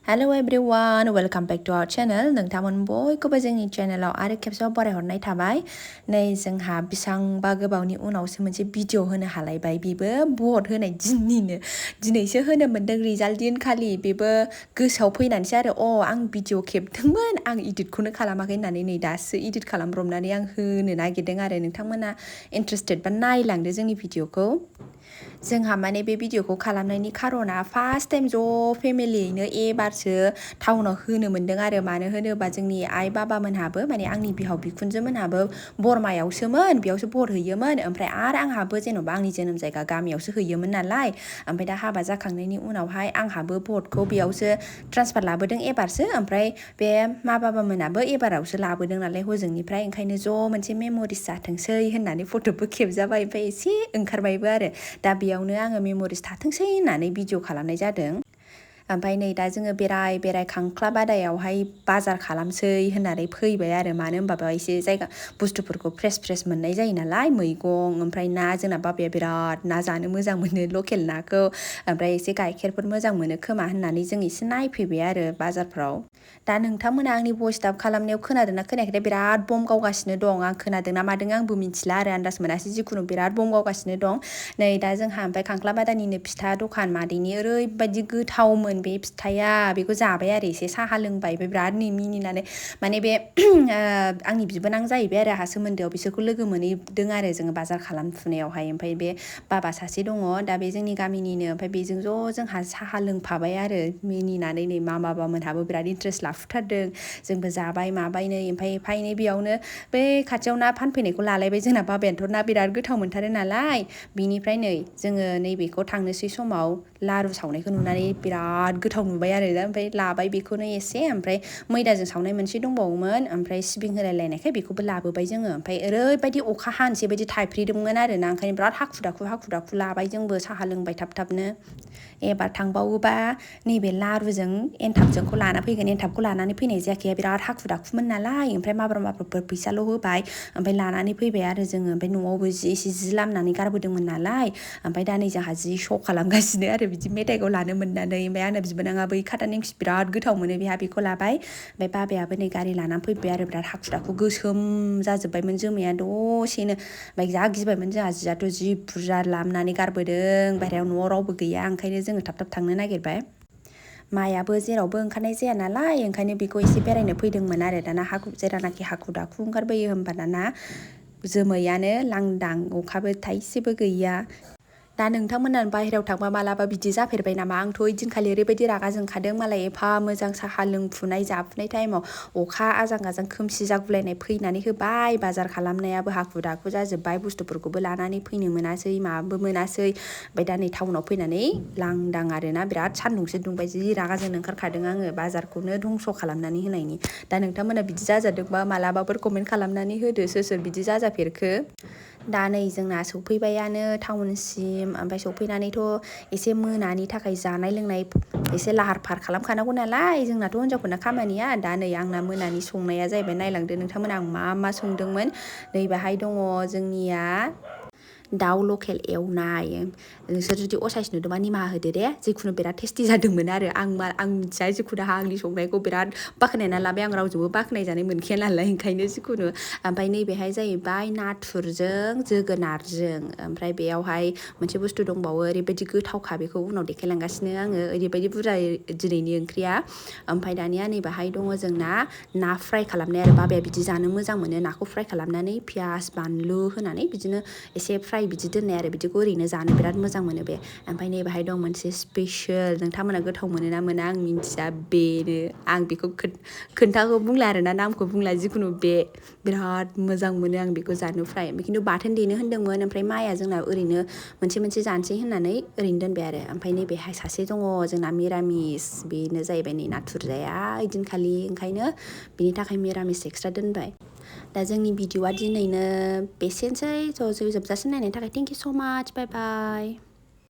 Hello everyone, welcome back to our channel. नोंथांमोन बयखौबो जोंनि चेनेलाव आरो खेबसेबाव बरायहरनाय थाबाय। नै जोंहा बेसेबांबा गोबावनि उनावसो मोनसे भिडिअ होनो हालायबाय। बेबो भट होनाय दिननिनो। दिनैसो होनो मोनदों रिजाल्ट दिनखालि। बेबो गोसोआव फैनानैसो आरो आं भिडिअ खेबदोंमोन, आं इडिटखौनो खालामाखै होननानै नै दासो इडिट खालामब्रबनानै आं होनो नागिरदों आरो नोंथांमोना इन्ट्रेस्टेड बा नायलांदो जोंनि भिडिअखौ। जोंहा माने बे भिडिअखौ खालामनायनि खारना फार्स्ट टाइम ज' फेमिलियैनो एबारसो टाउनाव होनो मोनदों आरो मानो होनोबा जोंनि आइ बाबामोनहाबो माने आंनि बिहाव बिखुनजोमोनहाबो बरमायावसोमोन, बेयावसो भट हैयोमोन। ओमफ्राय आरो आंहाबो जेन'बा आंनि जोनोम जायगा गामियावसो हैयोमोन नालाय। ओमफ्राय दा हाबा जाखांनायनि उनावहाय आंहाबो भटखौ बेयावसो ट्रान्सफार लाबोदों एबारसो। ओमफ्राय बे मा बाबामोनाबो एबारावसो लाबोदों नालाय हजोंनिफ्राय। ओंखायनो ज' मोनसे मेम'रिस जाथोंसै होननानै फट'बो खेबजाबाय, ओमफ्राय एसे ओंखारबायबो आरो। दा बेयावनो आङो मेम'रिस थाथोंसै होननानै भिडिअ खालामनाय जादों। ओमफ्राय नै दा जोङो बेराय खांख्ला बादायावहाय बाजार खालामसै होननानै फैबाय आरो मानो होनबा एसे जायगा बुस्थुफोरखौ फ्रेस मोननाय जायो नालाय, मैगं ओमफ्राय ना। जोंना बाबाया बिराद ना जानो मोजां मोनो, लकेल नाखौ। ओमफ्राय एसे गाइखेरफोर मोजां मोनो खोमा होननानै जों एसे नायफैबाय आरो बाजारफ्राव। दा नोंथांमोना आंनि भइस डाब खालामनायाव खोनादोंना खोनायाखै? बिराद बम गावगासिनो दं। आं खोनादोंना मादों आंबो मिथिला आरो आन्दाज मोनासै, जिखुनु बिराद बम गावगासिनो दं। नै दा जोंहा ओमफ्राय खांख्ला बादानिनो फिथा दखान मादैनि ओरैबायदि गोथावमोन बे फिथाया, बेखौ जाबाय आरो एसे साहा लोंबाय। बिराद मिनिनानै माने बे आंनि बिबोनां जाहैबाय आरो आंहा सोमोन्दोआव, बिसोरखौ लोगो मोनहैदों आरो जोङो बाजार खालामफुनायावहाय। ओमफ्राय बे बाबा सासे दङ दा बे जोंनि गामिनिनो, ओमफ्राय बेजों ज' जोंहा साहा लोंफाबाय आरो मिनिनानै। नै मा बाबामोनहाबो बिराद इन्ट्रेस्ट लाफुथारदों, जोंबो जाबाय माबाय नै। ओमफ्राय एफा एनै बेयावनो बै खाथियाव ना फानफैनायखौ लालायबाय। जोंना बाबायाथ' ना बिराद गोथाव मोनथारो नालाय। बिनिफ्राय नै जोङो नैबेखौ थांनोसै समाव लारु सावनायखौ नुनानै बिराद गोथाव नुबाय आरो दा। ओमफ्राय लाबाय बेखौनो एसे, ओमफ्राय मैदाजों सावनाय मोनसे दंबावोमोन, ओमफ्राय सिबिं होलायलायनायखाय बेखौबो लाबोबाय जोङो। ओमफ्राय ओरैबायदि अखा हानोसै बायदि थाइफ्रिदोंमोन आरो ना, ओंखायनो बिराद हाखु दाखु लाबाय जोंबो साहा लोंबाय थाबनो। एबार थांबावोबा नैबे लारुजों एनथाबजोंखौ लाना फैगोन। एनथाबखौ लानानै फैनाय जायाखै, बिराद हाखु दाखुमोन नालाय। ओमफ्राय माब्राफोर फैसाल' होबाय, ओमफ्राय लानानै फैबाय आरो जोङो। ओमफ्राय न'आवबो एसे जि लामनानै गारबोदोंमोन नालाय। ओमफ्राय दा नै जोंहा जि श' खालामगासिनो आरो बिदि मेथाइखौ लानो मोननानै। ओमफ्राय आंना बिबोनाङा बै खाथा नेमखि बिराद गोथाव मोनो, बेहा बेखौ लाबाय। ओमफ्राय बाबायाबो नै गारि लानानै फैबाय आरो बिराद हाखु दाखु गोसोम जाजोब्बायमोन जोमैया दसेनो। ओमफ्राय जा गिबायमोन जोंहा, जियाथ' जि बुरजा लामनानै गारबोदों। बाहेरायाव न'आव रावबो गैया, ओंखायनो जोङो थाब थांनो नागिरबाय। मायाबो जेरावबो ओंखारनाय जाया नालाय, ओंखायनो बेखौ एसे बेरायनो फैदोंमोन आरो। दाना जेरानाखि हाखु दाखु ओंखारबोयो होमबा दाना जोमैयानो लांदां, अखाबो थाइसेबो गैया। दा नोंथांमोना बाहेरायाव थांबा मालाबा बिदि जाफेरबाय नामा? आंथ' ओइदिनखालि ओरैबायदि रागा जोंखादों, मालाय एफा मोजां साहा लोंफुनाय जाफुनाय टाइमाव अखा आजां खोमसि जागुलायनाय फैनानै होबाय। बाजार खालामनायाबो हाखु दाखु जाजोब्बाय, बुस्थुफोरखौबो लानानै फैनो मोनासै, माबाबो मोनासै। ओमफ्राय दा नै टाउनाव फैनानै लांदां आरोना, बिराद सान्दुंसो दुंबाय। जि रागा जोंनो ओंखारखादों आङो बाजारखौनो धंस' खालामनानै होनायनि। दा नोंथांमोना बिदि जाजादोंबा मालाबाफोर कमेन्ट खालामनानै होदो, सोर बिदि जाजाफेरखो। दा नै जोंना सौफैबायानो टाउनसिम। ओमफ्राय सौफैनानैथ' एसे मोनानि थाखाय जानाय लोंनाय एसे लाहार फाहार खालामखानांगौ नालाय, जोंनाथ' हिनजावफोरना खामानिया। दा नै आंना मोनानि संनाया जाहैबाय, नायलांदो नोंथांमोना आं मा संदोंमोन। नै बाहाय दङ जोंनिया दाउ लकेल एवनाय। नोंसोर जुदि असाइस नुदोंबा निमाहा होदो दे, जिखुनु बिराद टेस्टि जादोंमोन आरो। आं मिथिया, जिखुनु आंनि संनायखौ बिराद बाख्नायना लाबाय। आं रावजोंबो बाख्नायजानाय मोनखाया नालाय, ओंखायनो जिखुनु। ओमफ्राय नैबेहाय जाहैबाय नाथुरजों जोगोनारजों। ओमफ्राय बेयावहाय मोनसे बुस्थु दंबावो, ओरैबायदि गोथावखा, बेखौ उनाव देखायलांगासिनो आङो। ओरैबायदि बुरजा दिनैनि ओंख्रिया। ओमफ्राय दानिया नै बाहाय दङ जोंना ना फ्राय खालामनाय आरो। बाबाया बिदि जानो मोजां मोनो, नाखौ फ्राय खालामनानै पियास बानलु होनानै बिदिनो एसे फ्राय बिदि दोननाय आरो। बिदिखौ ओरैनो जानो बिराद मोजां मोनो बे। ओमफ्राय नै बाहाय दं मोनसे स्पेसियल, नोंथांमोना गोथाव मोनो ना मोना आं मिन्थिया, बेनो। आं बेखौ खोन्थाखौ बुंला आरोना, नामखौ बुंला, जिखुनु बे बिराद मोजां मोनो आं बेखौ जानो फ्राय। खिन्थु बाथोन देनो होन्दोंमोन, ओमफ्राय माया जोंना ओरैनो मोनसे जानोसै होननानै ओरैनो दोनबाय आरो। ओमफ्राय नैबेहाय सासे दङ जोंना मिरामिस, बेनो जाहैबाय नै नाथुर जाया ओइदिनखालि, ओंखायनो बिनि थाखाय मिरामिस एक्सट्रा दोनबाय। दा जोंनि भिडिअआ दिनैनो बेसेनोसै। जोबजासिम नायनायनि थाखाय थेंक इउ स' माच, बाय बाय।